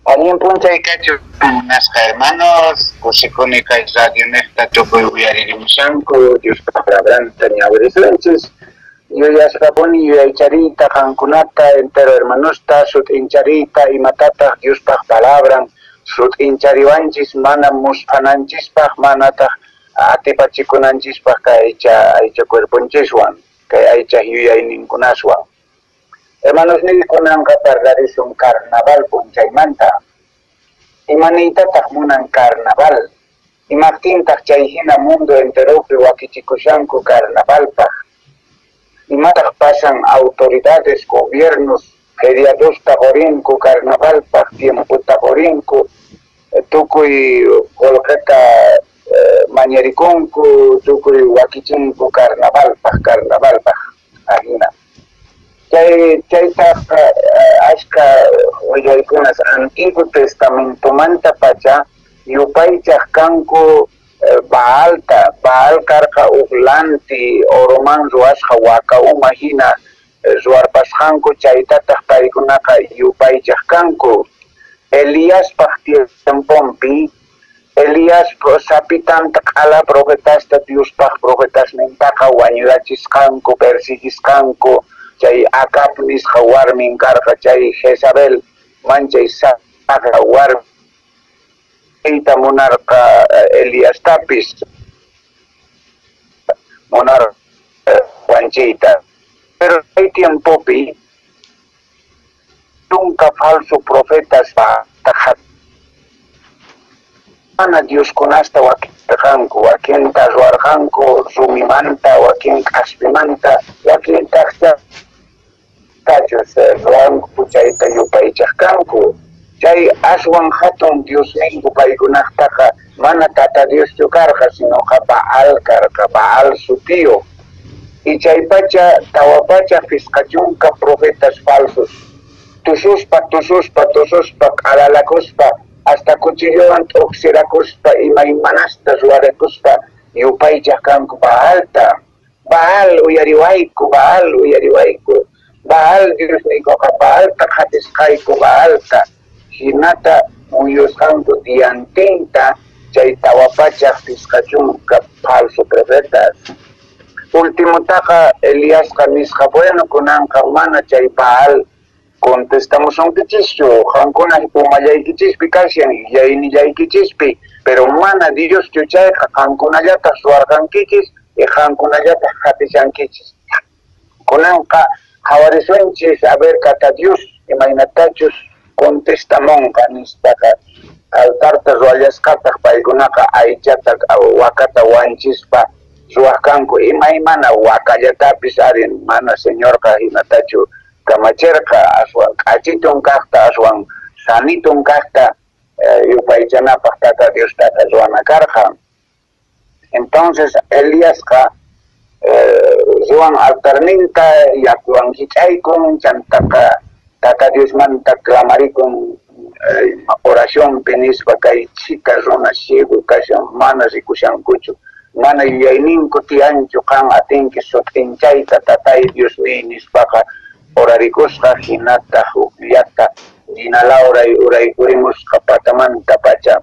Allin p'unchaykachu munasqa hermanos, kusikuni kay radionejta tukuy uyaririmushanku, Diospa palabranta ñawirisunchis. Yuyasqapuni yuyaychariyta qankunata entero hermanosta sut'inchariyta imatataq Diospaq palabran sut'inchariwanchis mana musphananchispaq manataq atipachikunanchispaq kay aycha cuerponchiswan kay aycha yuyayninkunaswan. Hermanos niykunanqa parlarisun carnaval p'unchaymanta. Imaniytataq munan carnaval? Imaqtintaq chay hina mundo enteropi wakichikushanku carnavalpaq? Imataq pasan autoridades, gobiernos, feriadosta qorinku carnavalpaq, tiempota qorinku, tukuy qullqita mañarikunku, tukuy wakichinku carnavalpaq, ahina. Chaytaqa ashka willaykunas Antiguo Testamentomanta pacha yupaychaq kanku Baalta, Baal karqa uj lanti oroman ruwasqa waka uma hina ruwarpasqanku chaytataq paykunaqa yupaychaq kanku. Eliaspaq tiemponpi Elías sapitanta q'ala profetasta Diospaq profetasnintaqa wañurachisqanku, persiguisqanku, chay Acab nisqa warmin karqa chay Jezabel manchay saqra warmi munarqa Eliastapis munarqa wanchiyta. Pero chay tiempopi nunca falso profetas mana Dioskunasta wakirqanku, wakinta ruwarqanku rumimanta, wakin k'aspimanta, wakintaq tachus ruwanku chayta yupaychaq kanku. Chay aswan hatun Diosninku paykunaqtaqa mana Tata Dioschu karqa, sinoqa Baal karqa, Baal sutiyuq. Y chay pacha tawa pacha 50 profetas falsos tususpa, tususpa, tususpa, q'alalakuspa, hasta cuchillowan t'uqsirakuspa, imaymanasta ruwarakuspa yupaychaq kanku Baalta. Baal uyariwayku, Baal uyariwayku, Baal Diosniykuqa Baalta qhatisqayku, Baalta. Hinata muyusqanku diantinta chay 450 falso profetas. Ultimotaqa Eliasqa nisqa, bueno, kunanqa mana chay Baal contestamusunkichischu, qankuna umallaykichispi kashan, yaynillaykichispi, pero mana Dioschu chayqa qankunallataq ruwarqankichis y qankunallataq qatishankichis. Kunanqa qhawarisunchis a ver kata Dios imaynatachus contestamunqa nispaqa altarta ruwallasqataq paykunaqa aychata wakata wanchispa ruwaq kanku imaymana wakallatapis ari mana Señorqa hinatachu kamachirqa, aswan k'achitun kaqta, aswan sanitun kaqta yupaychanapaq Tata Diostaqa ruwana karqa. Entonces Eliasqa ruwan altarninta yakuwan hich'aykun, chantaqa Tata Diosmanta clamarikun oracionpi nispa kay chhika runa ciego kashan, mana rikushankuchu, mana yuyayninku tiyanchu, qan atinki sut'inchayta Tatay Diosniy nispaqa orarikusqa, hinataq hukllata nina lawray uraykurimusqa patamanta pacha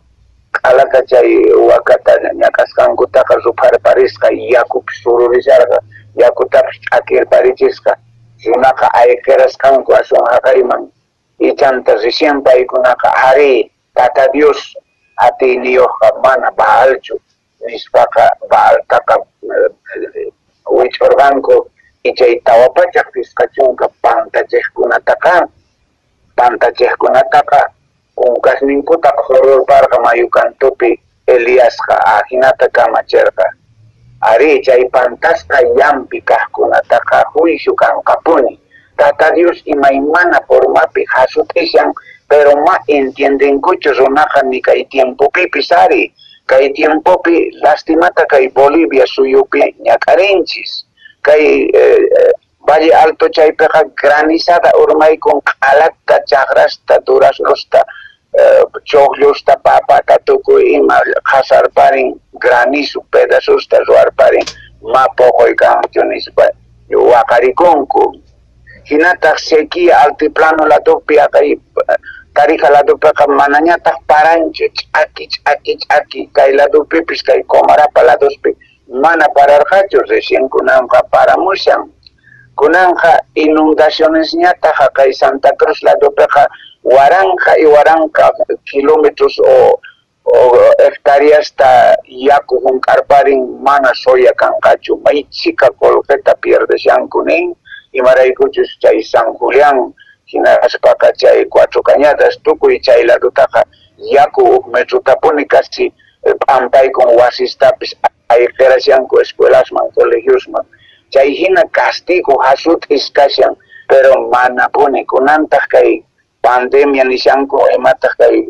q'alata chay wakata ñak'asqankutaqa rupharparisqa, yakupis sururisharqa, yakutapis ch'akirparichisqa, runaqa ayqirasqanku aswan haqayman. Ichanta recién paykunaqa ari Tata Dios atiyniyuqqa mana Baalchu nispaqa Baaltaqa wich'urqanku. Y chay 450 pantachiqkunataqa kunkasninkuta qhururparqa mayu kantupi Eliasqa ajinata kamachirqa. Ari chay pantasqa llampi kaqkunataqa juicio kanqapuni. Tata Dios imaymana formapi hasut'ishan, pero ma entiendenkuchu runaqa ni kay tiempopipis ari. Kay tiempopi lastimata kay Bolivia suyupi ñak'arinchis. Kay Valle Alto chaypiqa granizada urmaykun q'alata, chaqrasta, duraznosta, chocllusta, papata, tukuy ima qhasarparin, granizo pedazosta ruwarparin, ma poqoy kanchu nispa waqarikunku. Hinataq sequía altiplano ladopi aqay Tarija ladopiqa manañataq paranchu, ch'aki ch'aki ch'aki, kay ladopipis kay Comarapa ladospi mana pararqachu, recién kunanqa paramushan. Kunanqa inundacionesñataq kay Santa Cruz ladopiqa waranqa y waranqa kilómetros o hectáreasta yaku hunk'arparin, mana soya kanqachu, maychika qullqita pierdeshanku nin, imaraykuchus chay San Julián hinaspaqa chay Cuatro Cañadas tukuy chay ladotaqa yaku huk metrotapuni casi p'ampaykun wasistapis ayqirashanku escuelasman, colegiosman. Chay hina castigo hasut'is kashan, pero manapuni kunantaq kay pandemia nishanku imataq kay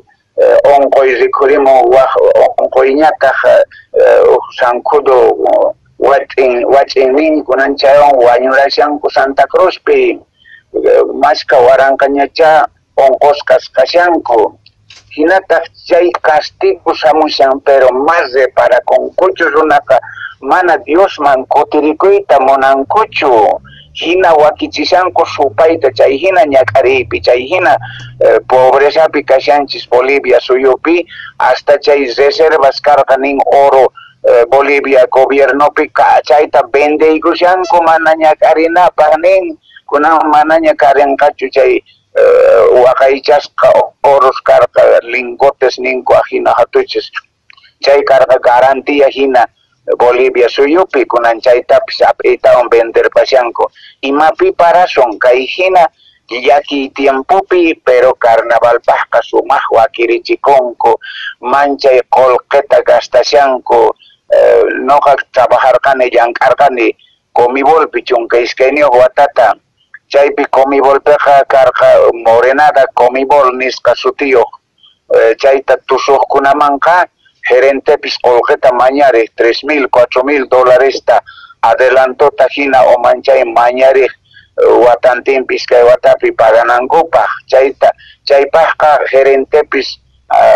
onqoy rikhurimun waj onqoyñataq uj sankudo wach'in nin kunan chaywan wañurashanku Santa Cruzpi mashka waranqañachá onqosqas kashanku. Hinataq chay castigo shamushan, pero mas reparakunkuchu runaqa mana Diosman kutirikuyta munankuchu. Hina wakichishanku supayta, chay hina ñak'ariypi, chay hina pobrezapi kashanchis Bolivia suyupi, hasta chay reservas karqa nin oro Bolivia gobiernopi chayta vendeykushanku mana ñak'arinapaq nin, kunan manaña karinqachu chay waqaychasqa oros karqa lingotes ninku ajina hatuchis, chay karqa garantía hina Bolivia suyupi, kunan chaytapis ap'iytawan venderpashanku. Imapi parasun kay hina llakiy tiempopi, pero carnavalpaqqa sumaq wakirichikunku, manchay qullqita gastashanku. Noqa trabajarqani, llank'arqani Comibolpi 12 watata, chaypi Comibolpiqa karqa morenada Comibol nisqa sutiyuq, chayta tusuqkunamanqa gerentepis qullqita mañariq 3.000, 4.000 dolaresta adelantota hina o manchay mañariq watantinpi iskay watapi paganankupaq. Chayta chaypaqqa gerentepis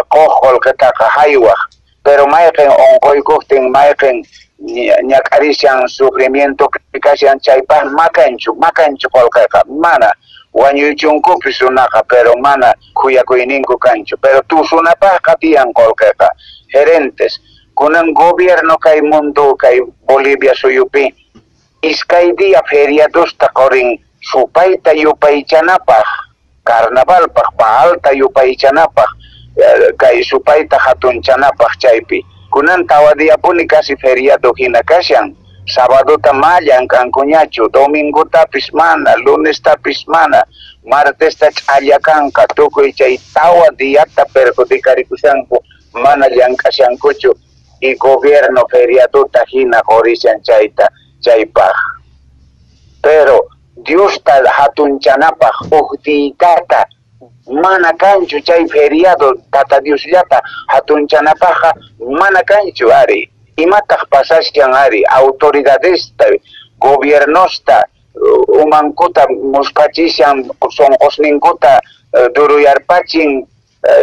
quq qullqitaqa haywaq, pero mayqin onqoykuqtin mayqin ñak'arishan sufrimiento kashan chaypaq makanchu qullqiqa, mana wañuychunkupis runaqa, pero mana khuyakuyninku kanchu, pero tusunapaqqa tiyan qullqiqa. Gerentes kunan gobierno kay mundo kay Bolivia suyupi iskay día feriadosta qorin supayta yupaychanapaq, carnavalpaq, Baalta yupaychanapaq, kay supayta hatunchanapaq chaypi. Kunan tawa diapuni casi feriado hina kashan, sabadota ma llank'ankuñachu, domingotapis mana, lunestapis mana, martesta ch'allakanqa, tukuy chay tawa diyata perjudicarikushanku, mana llank'ashankuchu, y gobierno feriadota hina qorishan chayta chaypaq. Pero Diosta hatunchanapaq uj diytata mana kanchu chay feriado tata Diosllata hatunchanapaqqa mana kanchu ari. Imataq pasashan ari autoridadesta, gobiernosta umankuta muspachishan, sunqusninkuta duruyarpachin,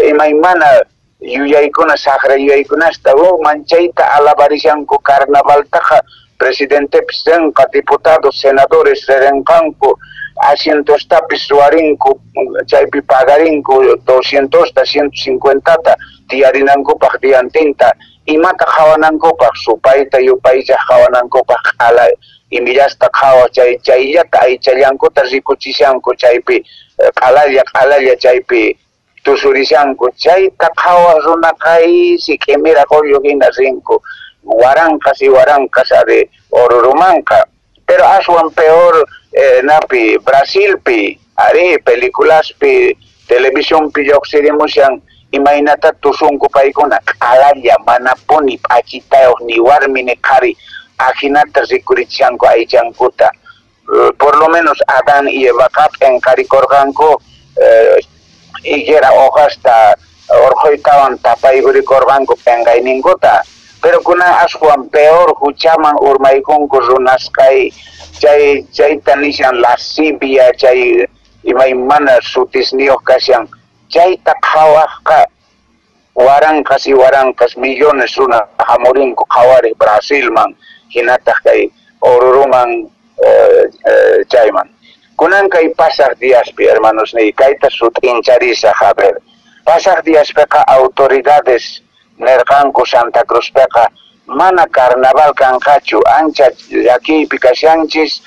imaymana yuyaykuna saqra yuyaykunasta manchayta alabarishanku carnavaltaqa presidentepis rinqa, diputados, senadores rinqanku, asientostapis ruwarinku, chaypi pagarinku 200ta, 150ta tiyarinankupaq diantinta, imata qhawanankupaq, supayta yupaychaq qhawanankupaq, q'ala imillasta qhawaq, chay chayllata aychallankuta rikuchishanku chaypi q'alalla q'alalla chaypi tusurishanku, chayta qhawaq runaqa si q'imira qullu hina rinku, waranqas y waranqas ari Orurumanqa. Pero aswan peor napi Brasilpi, ari peliculaspi, televisionpi lluqsirimushan imaynata tusunku paykuna q'alalla manapuni p'achitayuq ni warmi ni qhari ajinata rikurichishanku aychankuta. Por lo menos Adán y Evaqa p'inqarikurqanku higuera hojasta urquytawan tapaykurikurqanku p'inqayninkuta. Pero kunan aswan peor huchaman urmaykunku runasqay chay chayta nishan lascivia, chay imaymana sutisniyuq kashan, chayta qhawaqqa waranqas y waranqas millones runa hamurinku qhawariq Brasilman hinataq kay Oruruman chayman. Kunan kay pasaq diaspi, hermanos niy, kayta sut'incharisaq, a ver. Pasaq diaspiqa autoridades nerqanku Santa Cruzpiqa mana carnaval kanqachu, ancha llakiypi kashanchis,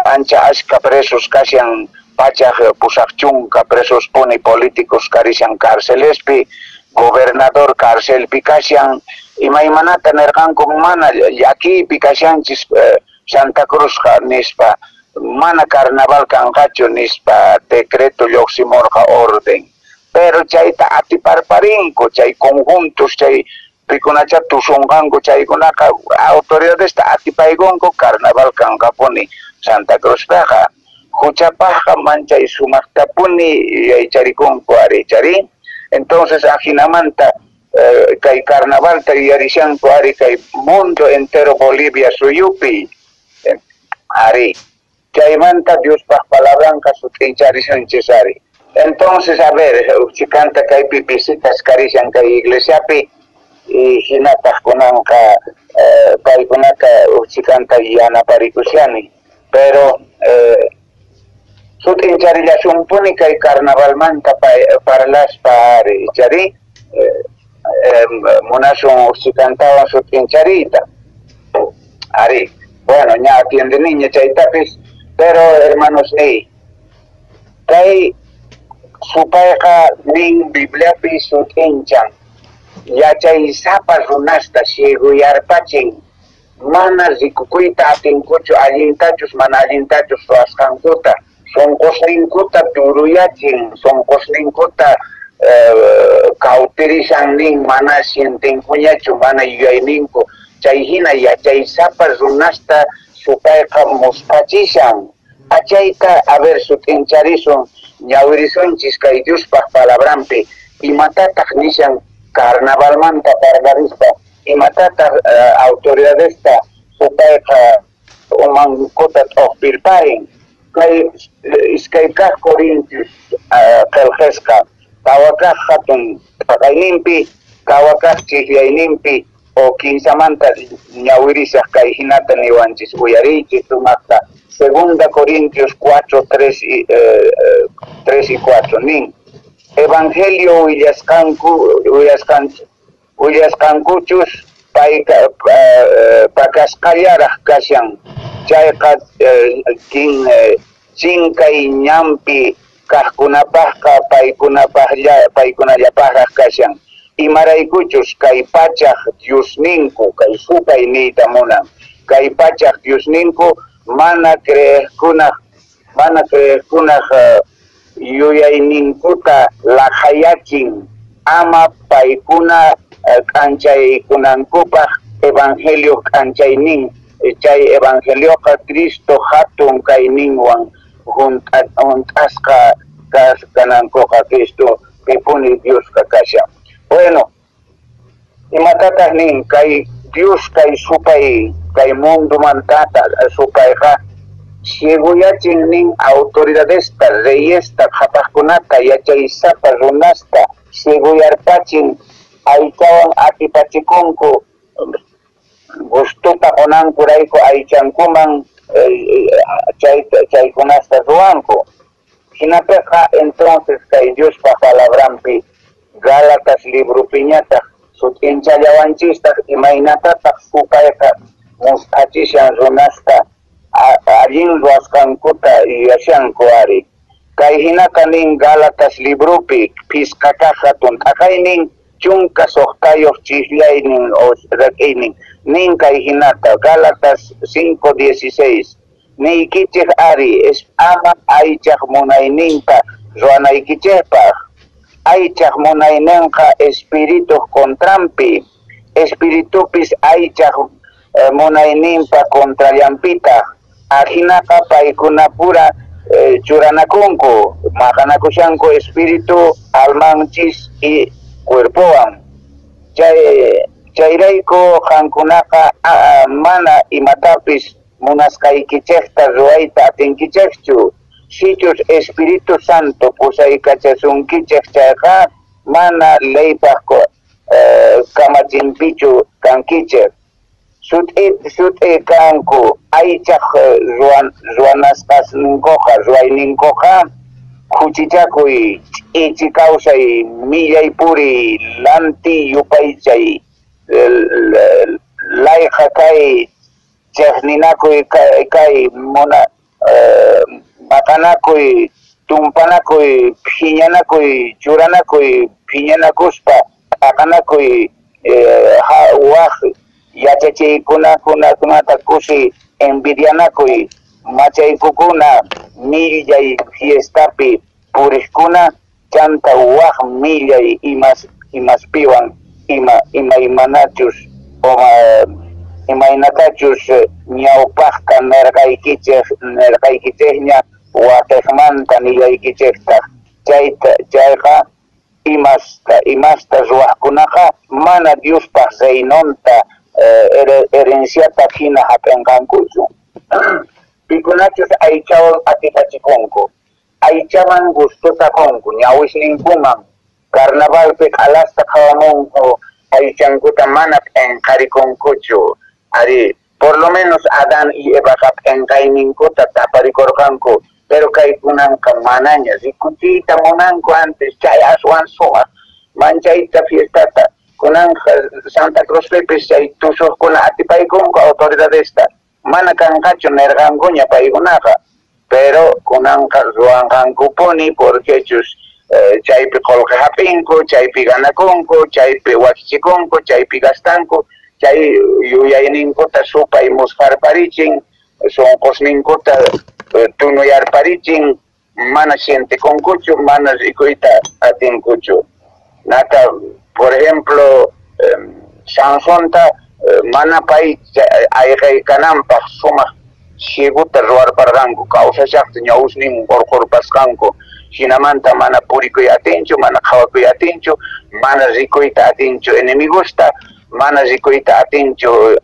ancha ashka presos kashan, 180 presos puni políticos karishan carcelespi, gobernador carcelpi kashan, imaymanata nerqanku mana llakiypi kashanchis Santa Cruzqa nispa, mana carnaval kanqachu nispa decreto lluqsimurqa orden. Pero chayta atiparparinku, chay conjuntos, chay pikunacha tusunqanku chaykunaqa autoridadesta atipaykunku carnaval kanqapuni Santa Cruzpiqa. Huchapaqqa manchay sumaqtapuni yaycharikunku ari chari. Entonces ajinamanta kay carnavalta yuyarishanku ari kay mundo entero Bolivia suyupi ari. Chaymanta Diospaq palabranqa sut'incharisunchis ari. Entonces, a ver, uchikanta kaypi visitas karishan kay iglesiapi y hinataq kunanqa paykunata uchikanta yanaparikushan. Pero sut'incharillasunpuni kay carnavalmanta parlaspa ari chari munasun uchikantawan sut'inchariyta. Ari, bueno, ña atiende niña chaytapis. Pero, hermanos, ni kay supayqa nin Bibliapi sut'inchan yachaysapa runasta ciegoyarpachin mana rikukuyta atinkuchu allintachus mana allintachus ruwasqankuta, sunqusninkuta turuyachin, sunqusninkuta cauterizan nin mana sientenkuñachu, mana yuyayninku, chay hina yachaysapa runasta supayqa muspachishan. Achayta, a ver, sut'incharisun, ñawirisunchis kay Diospaq palabranpi, imatataq nishan carnavalmanta parlarispa, imatataq autoridadesta supayqa umankuta t'uqpirparin. Kay iskay kaq Corintios qillqasqa tawa kaq hatun t'aqayninpi, tawa kaq chiqllayninpi o kinsamanta ñawirisaq kay hinata niwanchis, uyariychis sumaqta. Segunda Corintios 4, 3 y, 3 y 4, nin Evangelio willasqankuchus payka pakasqallaraq kashan, chayqa chinkay ñanpi kaqkunapaqqa paykunallapaqraq kashan. Imaraykuchus kay pachaq Diosninku, kay supay niyta munan, kay pachaq Diosninku mana creeqkunaq yuyayninkuta laqhayachin, ama paykuna k'anchaykunankupaq evangelio k'anchaynin, chay evangelioqa Cristo hatun kayninwan hunt'asqa kanankuqa Cristo pipuni Diosqa kashan. Bueno, imatataq nin kay Dios kay supay kay mundomantata supayqa ciegoyachin nin autoridadesta, reyesta, qhapaqkunata, yachaysapa runasta, ciegoyarpachin, aychawan atipachikunku, gustuta qunankurayku aychankuman chaykunasta ruwanku. Hinapiqa entonces kay Diospa palabranpi Gálatas libropiñataq sut'inchallawanchistaq imaynatataq supayqa musp'achishan runasta allin ruwasqankuta yuyashanku ari. Kay hinata nin Gálatas libropi phisqa kaq hatun t'aqaynin 16 chiqllaynin o rak'iynin nin kay hinata Gálatas 5:16 niykichik ari es ama aychaq munayninta ruwanaykichikpaq, aychaq munayninqa espirituq contranpi, espiritupis aychaq munayninpa contrallanpitaq, ajinaqa paykunapura churanakunku, maqanakushanku espíritu, almanchis y cuerpowan. Chayrayku qankunaqa mana imatapis munasqaykichikta ruwayta atinkichikchu. Sichus Espíritu Santo pusaykachasunkichik chayqa mana leypaq kamachinpichu kankichik. Sut'i kanku aychaq ruwanasqasninkuqa, ruwayninkuqa khuchichakuy, ch'ichi kawsay, millay puriy, lanti yupaychay, layqa kay, chejninakuy kay, muna maqanakuy, tumpanakuy, phiñanakuy, churanakuy, phiñanakuspa, t'aqanakuy, waj yachachiykunakunata kusi envidianakuy, machaykukuna, millay fiestapi puriqkuna, chanta waj millay imaspiwan imaymanachus imaynatachus ñawpaqta nerqaykichikña waqiqmanta nillaykichiktaq. Chayqa imasta ruwaqkunaqa mana Diospaq reinonta herenciata hina hap'inqankuchu. Pikunachus aychawan atipachikunku, aychaman gustota qunku, ñawisninkuman carnavalpi q'alasta qhawamunku, aychankuta mana p'inqarikunkuchu. Ari, por lo menos Adán y Evaqa p'inqayninkuta taparikurqanku, pero kaykunanqa manaña rikuchiyta munanku antes chay aswan sumaq manchayta fiestata. Kunanqa Santa Cruzpipis chay tusuqkuna atipaykunku autoridadesta, mana kanqachu nerqankuña paykunaqa, pero kunanqa ruwanqankupuni porquechus chaypi qullqi hap'inku, chaypi ganakunku, chaypi wakichikunku, chaypi gastanku, chay yuyayninkuta supay musqarparichin, sunqusninkuta tunuyarparichin, mana sientekunkuchu, mana rikuyta atinkuchu. Nata, por ejemplo, Sansonta mana pay ayqaykananpaq sumaq cieguta ruwarparqanku, kawsashaqta ñawusnin urqurpasqanku, hinamanta mana purikuy atinchu, mana qhawakuy atinchu, mana rikuyta atinchu enemigusta, mana rikuyta atinchu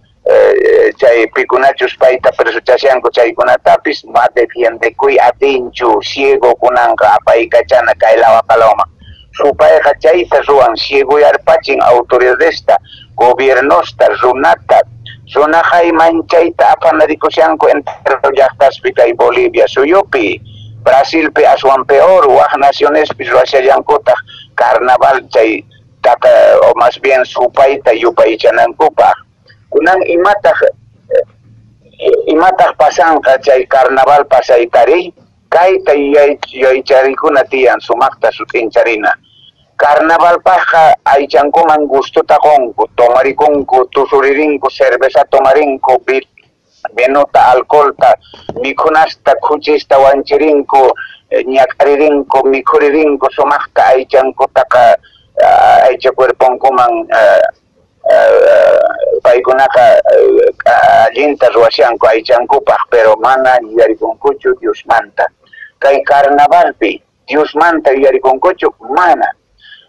chay pikunachus payta presochashanku chaykunatapis ma defiendekuy atinchu, ciego kunanqa apaykachana kay lawa qalawman. Supayqa chayta ruwan, ciegoyarpachin autoridadesta, gobiernosta, runata. Runaqay manchayta apanarikushanku entero llaqtaspi kay Bolivia suyupi, Brasilpi aswan peor, waj nacionespi ruwashallankutaq carnaval chay tata o más bien supayta yupaychanankupaq. Kunan imataq pasanqa chay carnaval pasaytari, kayta yuyaycharikuna tiyan sumaqta sut'incharina. Carnavalpaqqa aychankuman gustuta qunku, tomarikunku, tusuririnku, cerveza tomarinku, vinota, alcoholta, mikhunasta, khuchista wanchirinku, ñak'aririnku, mikhuririnku, sumaqta aychankutaqa aycha cuerponkuman paykunaqa allinta ruwashanku aychankupaq, pero mana yuyarikunkuchu Diosmanta. Kay carnavalpi Diosmanta yuyarikunkuchu mana.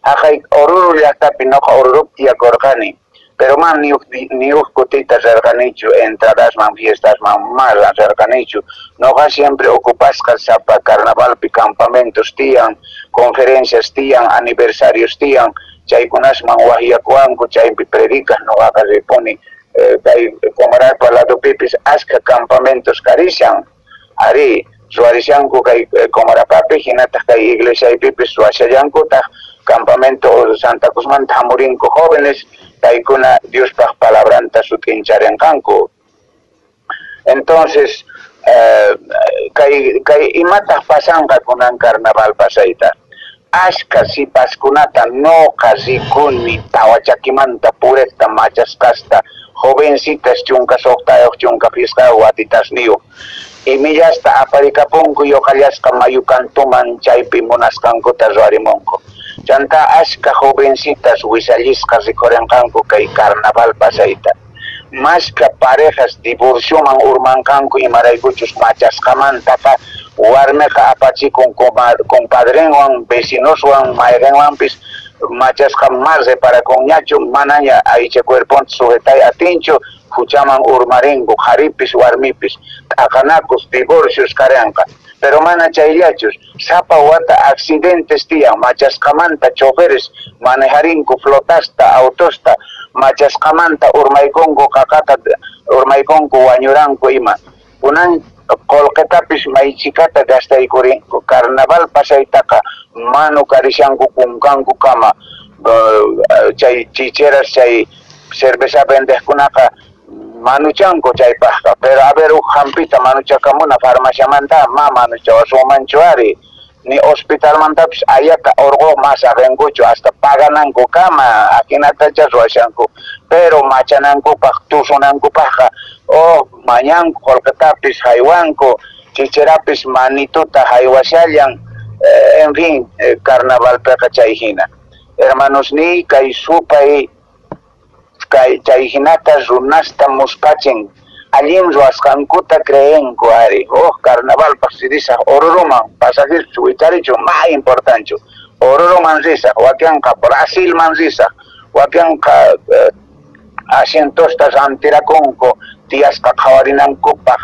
Haqay Oruro llaqtapi noqa Orurupi tiyakurqani, pero man ni uj kutita rirqanichu entradasman, fiestasman, mana rirqanichu. Noqa siempre ocupasqa sapa carnavalpi campamentos tiyan, conferencias tiyan, aniversarios tiyan, chaykunasman waqyakuwanku, chaypi predicas noqaqa ripuni. Kay Comarapa ladopipis askha campamentos karishan, ari ruwarishanku kay Comarapapi, hinataq kay iglesiaypipis ruwashallankutaq campamento Santa Cruzmanta hamurinku jóvenes, paykuna Diospaq palabranta sut'incharinqanku. Entonces, kay imataq pasanqa kunan carnaval pasayta? Ashka sipaskunata noqa rikuni tawachakimanta purejta machasqasta, jovencitas 16 15 watitasniyuq, imillasta aparikapunku yoqallasqa mayu kantuman chaypi munasqankuta ruwarimunku. Chanta ashka jovencitas wisallisqa rikurinqanku kay carnaval pasayta. Mashka parejas divorcioman urmanqanku imaraykuchus machasqamantaqa warmiqa apachikun compadrenwan, vecinoswan, mayqinwanpis machasqa mas reparakunñachu, manaña aycha cuerponta sujetay atinchu, huchaman urmarinku, qharipis warmipis, t'aqanakus, divorcios karanqa. Pero mana chayllachus, sapa wata accidentes tiyan, machasqamanta choferes manejarinku flotasta, autosta, machasqamanta urmaykunku qaqata, urmaykunku wañuranku ima. Kunan qolqetapis maychikata gastaykurinku, carnaval pasaytaqa manu karishanku kunkanku kama, chay chicheras, chay cerveza vendeqkunaqa manuchanku chaypaqqa, pero a ver uj hampita manuchakamuna farmaciamanta ma manuchawasunmanchu ari, ni hospitalmantapis ayata urquq ma saqinkuchu hasta pagananku kama, ahinatacha ruwashanku, pero machanankupaq tusunankupaqqa oh mañanku qolqetapis haywanku, chicherapis manituta haywashallan, en fin, carnavalpiqa chay hina. Hermanos ni kay supay kay chay hinata runasta muspachin, allin ruwasqankuta creenku ari, oh carnavalpaq risaq Oruruman, pasajes wicharichu ma importanchu, Oruruman risaq, wakinqa Brasilman risaq, wakinqa asientosta rantirakunku tiyasqa qhawarinankupaq,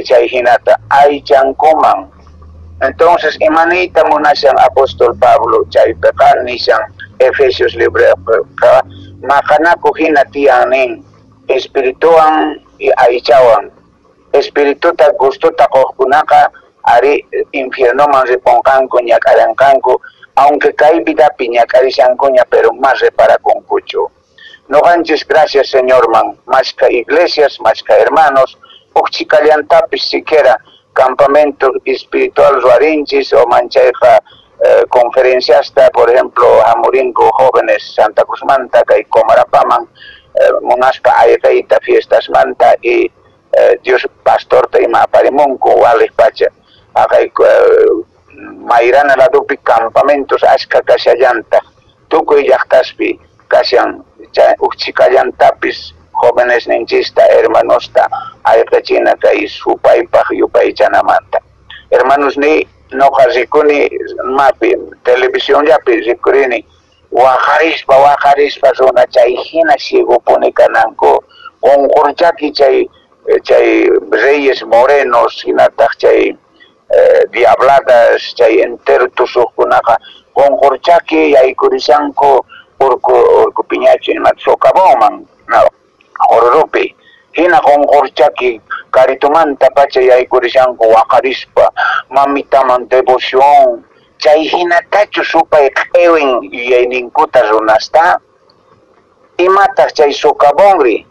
chay hinata aychankuman. Entonces imaniyta munashan apóstol Pablo chaypiqa nishan Efesios libropiqa maqanaku hina tiyan nin espirituwan y aychawan. Espirituta gustuta quqkunaqa ari infiernoman ripunqanku ñak'arinqanku, aunque kay vidapi ñak'arishankuña, pero mas reparakunkuchu. Noqanchis gracias Señorman, mashka iglesias, mashka hermanos, uqchikallantapis siquiera campamento espiritual ruarinchis o manchayqa conferenciasta, por ejemplo, hamurinko jóvenes Santa Cruzmanta, kay Comarapaman, munaspa ayqayta fiestasmanta y Dios pastorta ima aparimunku waliq pacha. Haqay Mayrana ladupi campamentos ashka kashallantaq, tukuy llaqtaspi kashan uqchikallantapis jóvenes ninchista hermanosta ayqachina kay supaypaq yupaychanamanta. Hermanos ni noqa rikuni mapi televisionllapi rikurini waqarispa waqarispa runa chay hina ciegopuni kananku, qunqurchaki chay chay reyes morenos hinataq chay diabladas chay entero tusuqkunaqa qunqurchaki yaykurishanku urku urku piñachu ima socavonman, no, Orurupi hina qunqurchaki karitumanta pacha yaykurishanku waqarispa mamitaman devoción, chay hinatachu supay q'iwin yuyayninkuta runasta. Imataq chay socavonri?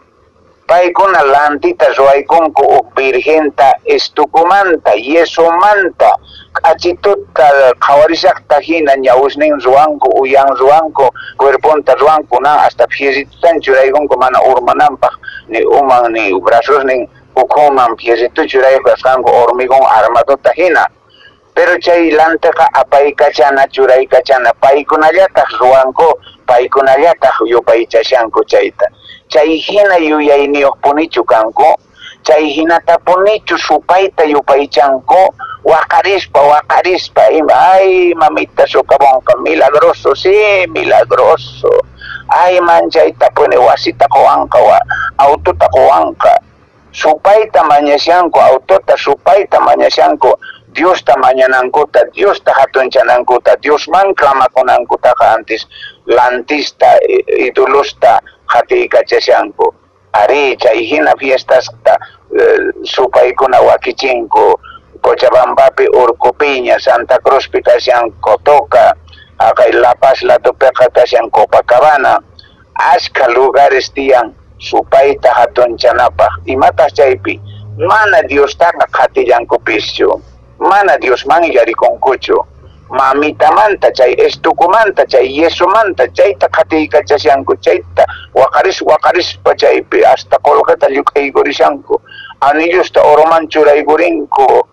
Paykuna lantita ruwaykunku uj virgenta estucomanta, yesomanta, k'achituta qhawarishaqta hina ñawusnin ruwanku, uyan ruwanku, cuerponta ruwanku, nan hasta fierritutan churaykunku mana urmananpaq, ni uman ni brazosnin ukhuman fierritu churaykusqanku hormigón armadota hina. Pero chay lantiqa apaykachana churaykachana, paykunallataq ruwanku, paykunallataq yupaychashanku chayta. Chay hina yuyayniyuqpunichu kanku, chay hinatapunichu supayta yupaychanku, waqarispa waqarispa ima, ay mamita socavonqa milagroso, sí, milagroso, ay manchaytapuni wasita quwanqa, autota quwanqa, supayta mañashanku, autota supayta mañashanku, Diosta mañanankuta, Diosta hatunchanankuta, Diosman clamakunankutaqa antes lantista, idolosta qatiykachashanku. Ari chay hina fiestasta supaykuna wakichinku, Cochabambapi Urcupiña, Santa Cruzpi kashan Cotoca, haqay La Paz ladopiqa kashan Copacabana, ashka lugares tiyan supayta hatunchanapaq. Imataq chaypi? Mana Diostaqa qatillankupischu, mana Diosman yarikunkuchu, mamitamanta chay estucomanta chay yesomanta chayta qatiykachashanku, chayta waqaris waqarispa chaypi hasta qolqeta lluk'aykurishanku, anillosta oroman churaykurinku,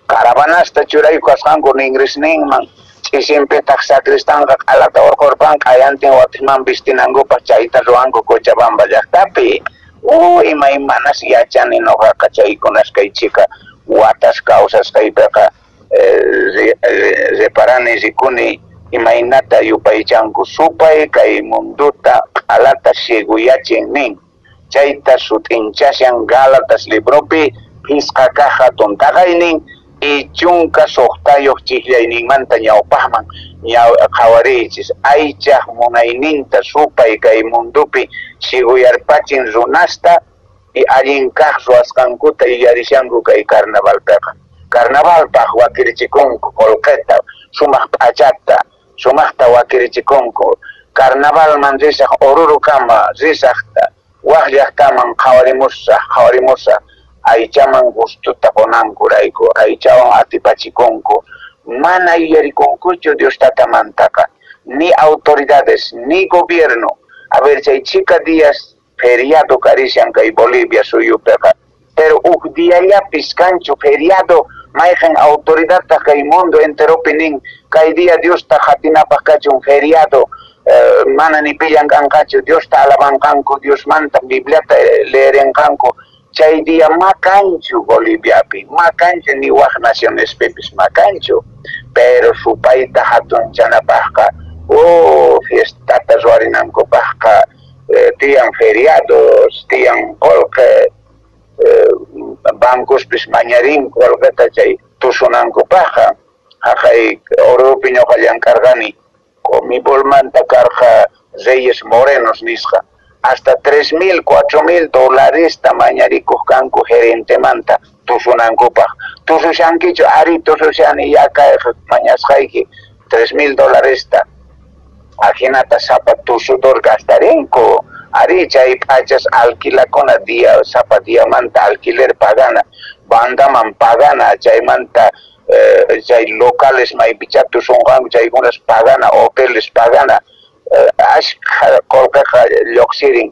caravanasta churaykusqanku ningrisninman, ch'isinpitaq sacristanqa q'alata urqurpan q'ayantin watiqman vistinankupaq chayta ruwanku Cochabamba llaqtapi. Imaymanas yachani noqaqa chaykunas kay chika watas kawsasqaypiqa reparani rikuni imaynata yupaychanku supay kay munduta q'alata cieguyachin nin. Chayta sut'inchashan Gálatas libropi phisqa kaq hatun taqaynin Y 16 chiqllayninmanta ñawpaqman qhawariychis aychaq munayninta supay kay mundupi siguyarpachin runasta y allin kaq ruwasqankuta yuyarishanku kay carnavalpiqa. Carnavalpaq wakirichikunku qolqeta, sumaq p'achata, sumaqta wakirichikunku. Carnavalman risaq Orurukama risaqta, waq llaqtaman qhawarimusaq, aychaman gustuta qonankurayku, aychawan atipachikunku. Mana yuyarikunkuchu Dios tatamantaqa, ni autoridades, ni gobierno. A ver, chay chika días feriado karishan kay Bolivia suyupiqa. Pero uk diallapis kanchu feriado, mayqin autoridadta kay mundo enteropi nin, kay día Diosta hatinapaq kachun feriado, mana ni pillan kanqachu, Diosta alabanqanku, Diosmanta Bibliata leerenqanku. Chay día makanchu Boliviapi, makanchu ni waq nacionespipis makanchu, pero supayta hatunchanapaqqa, oh, fiestata ruwarinankupaqqa, tiyan feriados, tiyan qolqe, bancospis mañarinku qolqeta chay tusunankupaqqa. Haqay Oruropi ñuqa llank'arqani, Comibolmanta karqa Reyes Morenos nisqa, hasta 3.000, 4.000 dólares mañarikuq kanku gerentemanta tusunankupaq. Tusushankichu? Ari, tusushani, ya kay mañasqayki 3.000 dólares. Ajinata sapa tusudor gastarinku. Ari, chay p'achas alquilakuna día, sapa diamanta alquiler pagana, bandaman pagana, chaymanta chay locales maypichá tusunqanku chaykunas pagana, hoteles pagana, ashkha qolqeqa lluqsirin.